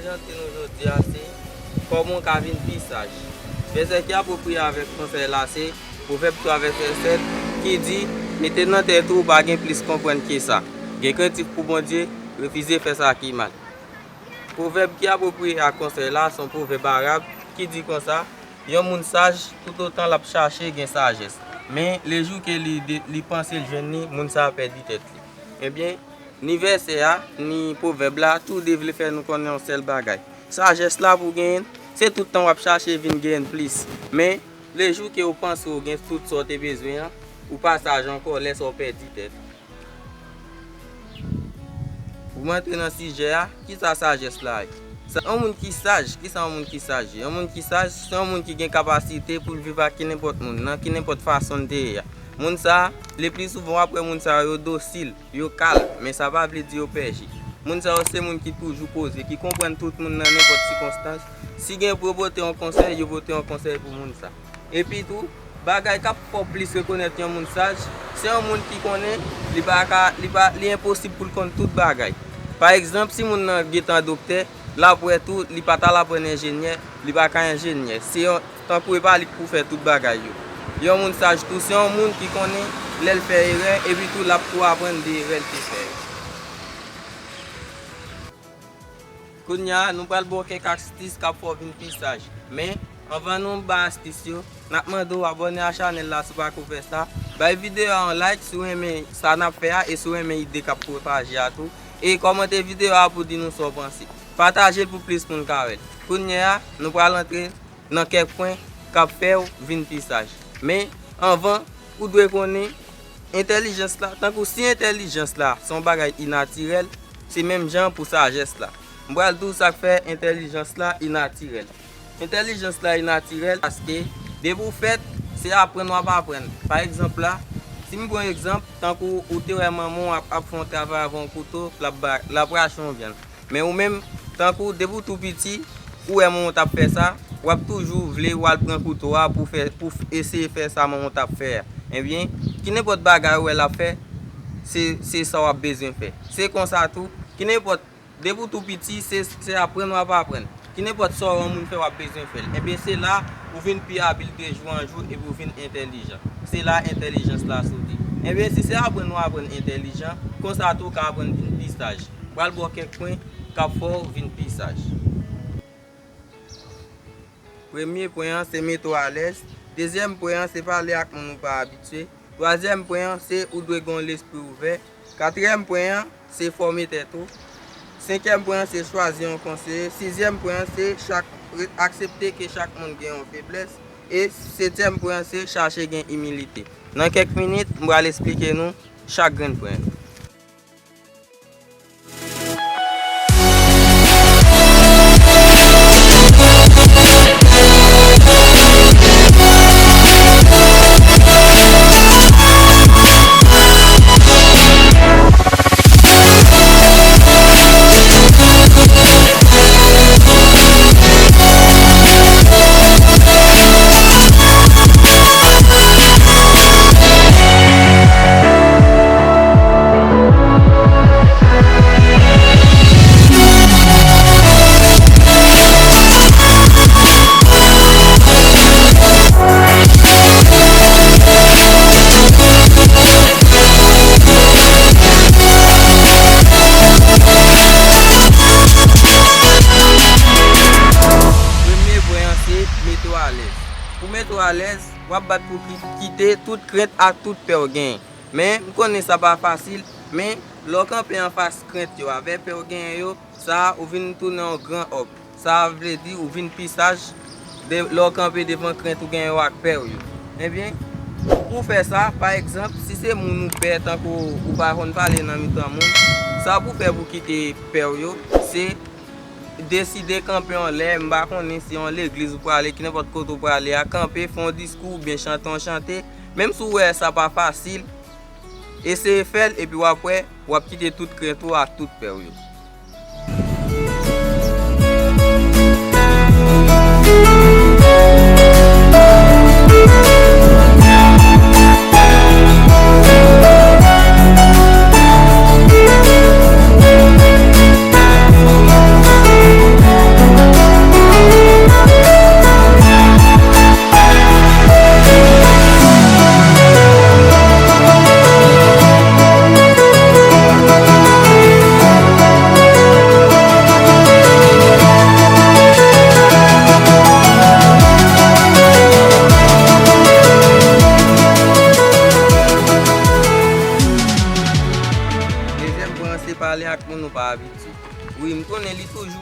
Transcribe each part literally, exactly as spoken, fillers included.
Sijè nou jodi a se kòman w ka vin pi saj. Vèsè ki apwopriye avèk konsèy la se Pwovèb twa vèsè sèt ki di, mete nan tèt ou ou pa gen plis konprann ke sa. Gen krentif pou Bondye, refize fè sa ki mal. Pwovèb ki apwopriye ak konsèy la se yon pwovèb arab ki di konsa, yon moun saj toutotan l ap chache gen sajès. Men, lejou ke li, de- li panse l jwenn li, moun sa a pèdi tèt li. Ebyen, ni vèsè a, ni pwovèb la, tou de vle fè nou konnen yon sèl bagay. Sajès la pou w genyen l, se tout tan w ap chache vin genyen l plis. Men, lejou ke w panse w gen tout sa w te bezwen an, ou pa saj ankò, lè sa w pèdi tèt. Pou m antre nan sijè a, kisa sajès la ye? Sa, yon moun ki saj, kisa yon moun ki saj ye? Yon moun ki saj, se yon moun ki gen kapasite pou l viv ak ki nenpòt moun, nan ki nenpòt fason l te ye a. Moun sa a, le pli souvan w ap wè moun sa yo, yo dosil, yo kalm, men sa pa vle di yo pè je. Moun sa yo se moun ki toujou poze, ki konprann tout moun nan nenpòt sikonstans. Si gen pou yo pote yon konsèy, yo pote yon konsèy pou moun sa. Epi tou, bagay k ap fè w plis rekonèt yon moun saj, se yon moun ki konnen li pa ka, li pa, li enposib pou l konn tout bagay. Pa egzanp, si moun nan gentan doktè, l ap wè tou, li pa t al aprann enjenyè, li pa ka enjenyè. Se yon, tankou e pa li k pou fè tout bagay yo. Yon moun saj tou, se yon moun ki konnen lè l fè erè, epi tou l ap tou aprann de erè l te fè yo. Kounye a, nou pral ba w kèk astis k ap fè w vin pi saj. Men, anvan nou ba astis yo, n ap mande w abòne a chanèl la si w pako fè sa. Bay videyo a yon like si w renmen sa n ap fè a e si w renmen ide k ap pwopaje a tou. E kòmante videyo a pou di nou sa w panse. Pataje l pou plis moun ka wè l. Kounye a, nou pral antre nan kèk pwen k ap fè w vin pi saj. Men, anvan, ou dwe konnen entèlijans la, tankou si entèlijans la se yon bagay inatirèl, se menm jan pou sajès la. M pral di w sa k fè entèlijans la inatirèl. Entèlijans la inatirèl paske depi w fèt, se aprann w ap aprann. Pa egzanp la, si m pran egzanp, tankou ou te wè manman w ap, ap fè yon travay avè yon kouto, l ap ba, l ap rache yon vyann. Men ou menm, tankou depi w tou piti, ou wè manman w t ap fè sa, w ap toujou vle w al pran kouto a pou fè, pou f- eseye fè sa manman w t ap fè a. Ebyen, ki nenpòt bagay ou wè l ap fè, se, se sa w ap bezwen fè. Se konsa tou, ki nenpòt, depi w tou piti, se, se aprann w ap aprann. Ki nenpòt sa w wè yon moun fè, w ap bezwen fè l. Ebyen, se la ou vin pi abil de jou an jou epi w vin entèlijan. Se la entèlijans la soti. Ebyen, si se aprann w aprann entèlijan, konsa tou w ka aprann vin pi saj. Pral ba w kèk pwen k ap fè w vin pi saj. Premye pwen an se mete w alèz. Dezyèm pwen an se pale ak moun ou pa abitye. Twazyèm pwen an se ou dwe gen yon lespri ouvè. Katriyèm pwen an se fòme tèt ou. Senkyèm pwen an se chwazi yon konseye. Sizyèm pwen an se chak, aksepte ke chak moun gen yon feblès. E setyèm pwen an se chache gen imilite. Nan kèk minit, m pral esplike nou chak grenn pwen. Premye pwen an se mete w alèz. Pou mete w alèz, w ap bat pou ki- kite tout krent ak tout pè w genyen. Men, m konnen sa pa fasil, men lè w kanpe anfas krent yo avè pè w genyen yo, sa a, ou vin tounen yon gran òm. Sa a vle di ou vin pi saj de, lè w kanpe devan krent ou genyen yo ak pè w yo. Ebyen, pou w fè sa, pa egzanp, si se moun ou pè, tankou ou pa konn pale nan mitan moun, sa pou w fè pou kite pè w yo, se deside kanpe yon lè, m pa konnen si yon legliz ou prale, ki nenpòt kote ou prale a, kanpe, fè yon diskou oubyen chante yon chante. Menm si w wè sa pa fasil, eseye fè l epi w ap wè, w ap kite tout krent ou ak tout pè w yo.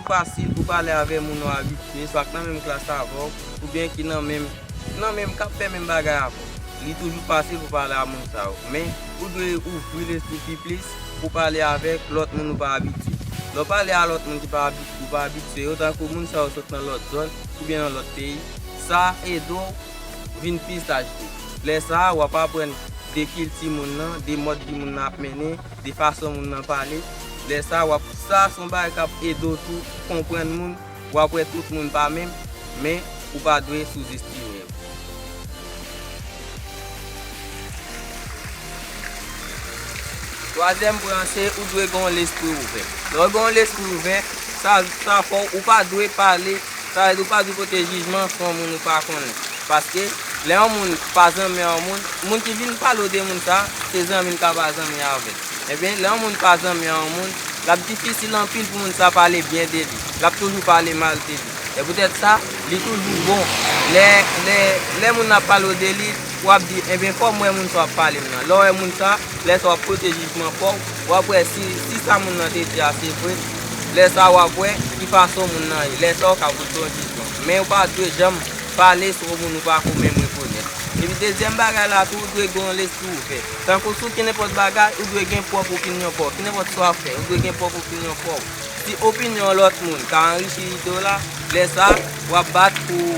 Fasil pou pale avè moun ou abitye, swa k nan menm klas avè w, oubyen ki nan menm, nan menm, k ap fè menm bagay avè w. Li toujou fasil pou pale a moun sa yo. Men, ou dwe ouvri lespri w pi plis pou pale avèk lòt moun ou pa abitye. Lè w pale a lòt moun ki pa abi-, ou pa abitye yo, tankou moun sa yo sot nan lòt zòn oubyen nan lòt peyi, sa ede w vin pi saj tou. Lè sa a, w ap aprann de kilti moun nan, de mòd vi moun nan ap mennen, de fason moun nan pale. Lè sa a, w ap, sa se yon bagay k ap ede w tou konprann moun. W ap wè tout moun pa menm, men ou pa dwe souzestime yo. Twazyèm pwen an se ou dwe gen yon lespri ouvè. Lè w gen yon lespri ouvè, sa, sa fè w, ou pa dwe pale, sa vle di ou pa dwe pote jijman sou yon moun ou pa konnen. Paske lè yon moun pa zanmi a yon moun, moun ki vin pale w de moun sa, se zanmi l ka pa zanmi avè l. Ebyen, lè yon moun pa zanmi a yon moun, l ap difisil anpil pou moun sa pale byen de li. L ap toujou pale mal de li. Se poutèt sa, li toujou bon. Lè, lè, lè moun nan ap pale w de li, w ap di, ebyen, fò m wè moun sa w ap pale m nan. Lè w wè moun sa, lè sa w ap pote jijman pa w, w ap wè si, si sa moun nan te di a se vre. Lè sa w ap wè ki fason moun nan ye. Lè sa w ka pote yon jijman. Men ou pa dwe janm pale sou yon moun ou pa ko menm rekonèt. Epi dezyèm bagay la tou, ou dwe gen yon lespri ouvè. Tankou sou kenenpòt bagay, ou dwe gen pwòp opinyon pa w. Kenenpòt sa w ap fè, ou dwe gen pwòp opinyon pa w. Si opinyon lòt moun ka anrichi ide w la, lè sa, w ap bat pou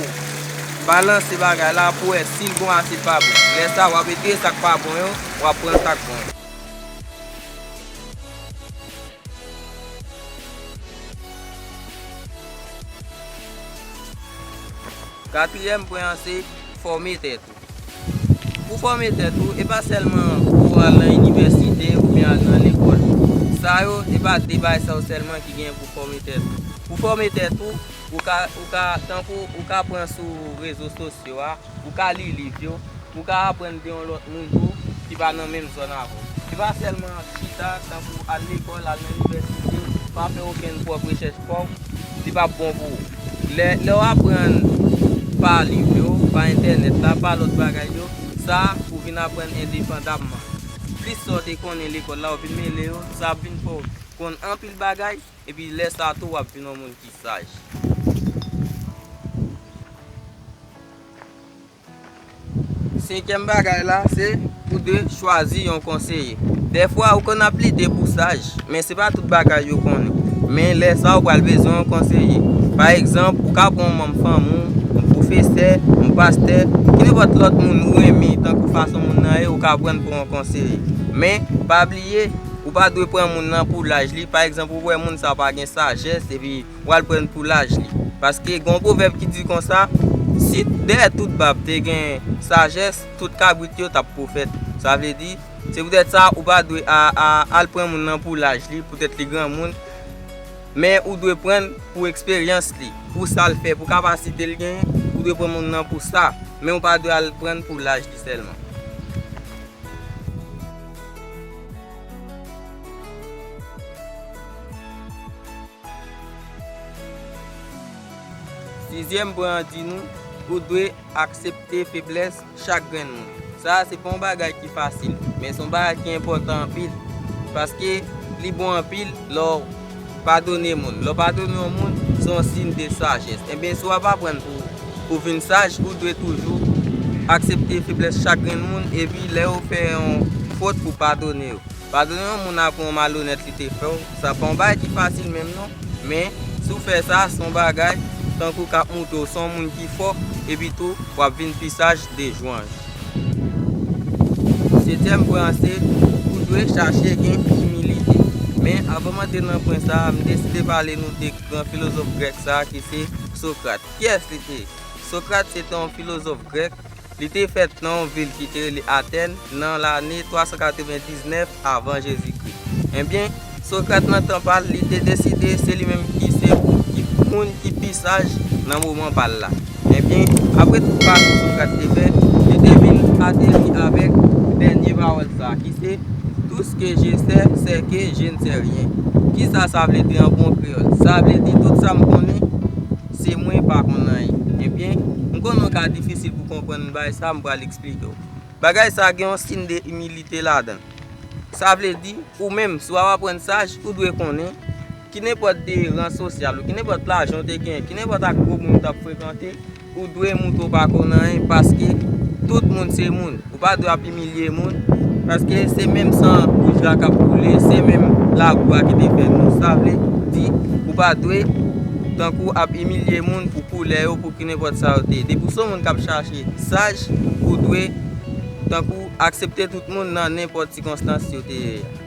balanse bagay la pou wè si l bon a si l pa bon. Lè sa, w ap retire sa k pa bon yo, w ap pran sa k bon yo. Katriyèm pwen an se fòme tèt ou. Pou fòme tèt ou, e pa sèlman pou al nan inivèsite oubyen al nan lekòl. Sa yo, e pa de bagay sa yo sèlman ki gen pou fòme tèt ou. Pou fòme tèt ou, ou ka, ou ka, tankou ou ka pran sou rezo sosyo a, ou ka li liv yo, ou ka aprann de yon lòt moun tou ki pa nan menm zòn avè w. Se pa sèlman chita, tankou al lekòl, al nan inivèsite, pa fè okenn pwòp rechèch pa w, li p ap bon pou ou. Lè, lè w aprann pa liv yo, pa entènèt la, pa lòt bagay yo, sa pou vin aprann endepandamman. Plis sa w te konnen lekòl la, w vin mele yo, sa ap vin fè w konn anpil bagay, epi lè sa tou w ap vin yon moun ki saj. Senkyèm bagay la, se ou dwe chwazi yon konseye. Dèfwa, ou konn ap plede pou saj, men se pa tout bagay yo konnen. Men lè sa, ou pral bezwen yon konseye. Pa egzanp, ou ka pran yon manm fanmi w, yon pwofesè, yon pastè, kenenpòt lòt moun ou renmen, tankou fason moun nan ye, ou ka pran l pou yon konseye. Men, pa bliye, ou pa dwe pran moun nan pou laj li. Pa egzanp, ou wè moun sa pa gen sajès, epi w al pran l pou laj li. Paske gen yon pwovèb ki di konsa, si dèyè tout bab te gen sajès, tout kabrit yo t ap pwofèt. Sa vle di, se poutèt sa ou pa dwe a, a, al pran moun nan pou laj li, poutèt li granmoun, men ou dwe pran l pou eksperyans li, pou sa l fè, pou kapasite l genyen, ou dwe pran moun nan pou sa, men ou pa dwe al pran l pou laj li sèlman. Sizyèm pwen an di nou, ou dwe aksepte feblès chak grenn moun. Sa a se pa yon bagay ki fasil, men se yon bagay ki enpòtan anpil, paske li bon anpil lè w padone moun. Lè w padone yon moun, se yon siy de sajès. Ebyen, si w ap aprann pou, pou vin saj, ou dwe toujou aksepte feblès chak grenn moun, epi lè yo fè yon fòt, ou padone yo. Padone yon moun apre yon malonèt li te fè w, sa pa yon bagay ki fasil menm non. Men, si w fè sa, se yon bagay tankou k ap montre w se yon moun ki fò, epi tou, w ap vin pi saj de jou an jou. Setyèm pwen an se, ou dwe chache gen imilite. Men, avan m antre nan pwen sa a, m deside pale nou de gran filozòf grèk sa a ki se Sokrat. Kiyès li te ye? Sokrat se te yon filozòf grèk. Li te fèt nan yon vil ki te rele Atèn nan lane twa san katrevendiznèf avan Jezikri. Ebyen, Sokrat nan tan pa l, li te deside se li menm ki se ki moun ki pi saj nan moman pa l la. Ebyen, apre tout pakou Sokrat te fè, li te vin ateri avèk dènye pawòl sa a, ki se, tout ce que je sais, c'est que je ne sais rien. Kisa sa vle di an bon kreyòl? Sa vle di tout sa m konnen, se mwen pa konn anyen. Ebyen, m konnen w ka difisil pou konprann bagay sa, m pral eksplike w. Bagay sa gen yon siy de imilite ladan l. Sa vle di, ou menm, si w ap aprann saj, ou dwe konnen Ki nenpòt de ran sosyal ou, ki nenpòt lajan ou te genyen, ki nenpòt ak gwo moun ou t ap frekante, ou dwe montre w pa konn anyen, paske tout moun se moun. Ou pa dwe ap imilye moun, paske se menm san wouj la k ap koule, se menm labou a ki te fè nou. Sa vle di, ou pa dwe tankou ap imilye moun pou koulè yo, pou ki nenpòt sa yo te ye. Depi w se yon moun k ap chache saj, ou dwe tankou aksepte tout moun nan nenpòt sikonstans yo te ye a.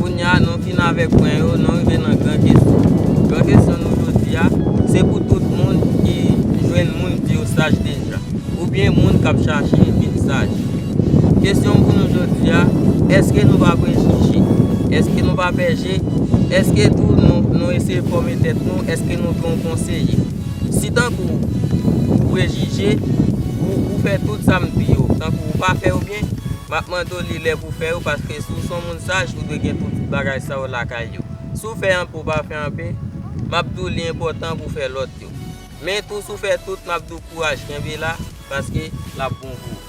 Kounye a, nou fin avèk pwen yo, nou rive nan gran kesyon. Gran kesyon nou jodi a, se pou tout moun ki jwenn moun di yo saj deja, oubyen moun k ap chache vin saj. Kesyon m pou nou jodi a, èske nou pa prejije? Èske nou pa pè je? Èske tou nou, nou eseye fòme tèt nou? Èske nou gen yon konseye? Si tankou ou prejije, ou, ou fè tout sa m di yo, tankou ou pa fè yo byen, m ap mande w li lè pou fè yo, paske si w se yon moun saj, ou dwe gen tout bagay sa yo lakay yo. Si w fè anpe, ou pa fè anpe, m ap di w li enpòtan pou w fè lòt yo. Men tou, si w fè tout, m ap di w kouraj, kenbe la, paske l ap bon pou ou.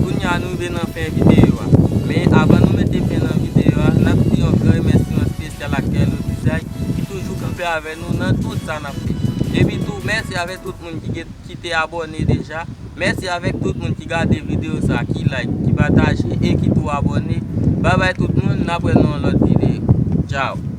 Kounye a, nou rive nan fen videyo a. Men avan nou mete fen nan videyo a, n ap di yon gran remèsiman espesyal ak Kèlo Dizay ki toujou kanpe avè nou nan tout sa n ap fè. Epi tou, mèsi avèk tout moun ki gen, ki te abòne deja. Mèsi avèk tout moun ki gade videyo sa, ki like, ki pataje e ki tou abòne. Babay tout moun, n ap wè nan yon lòt videyo. Tchao.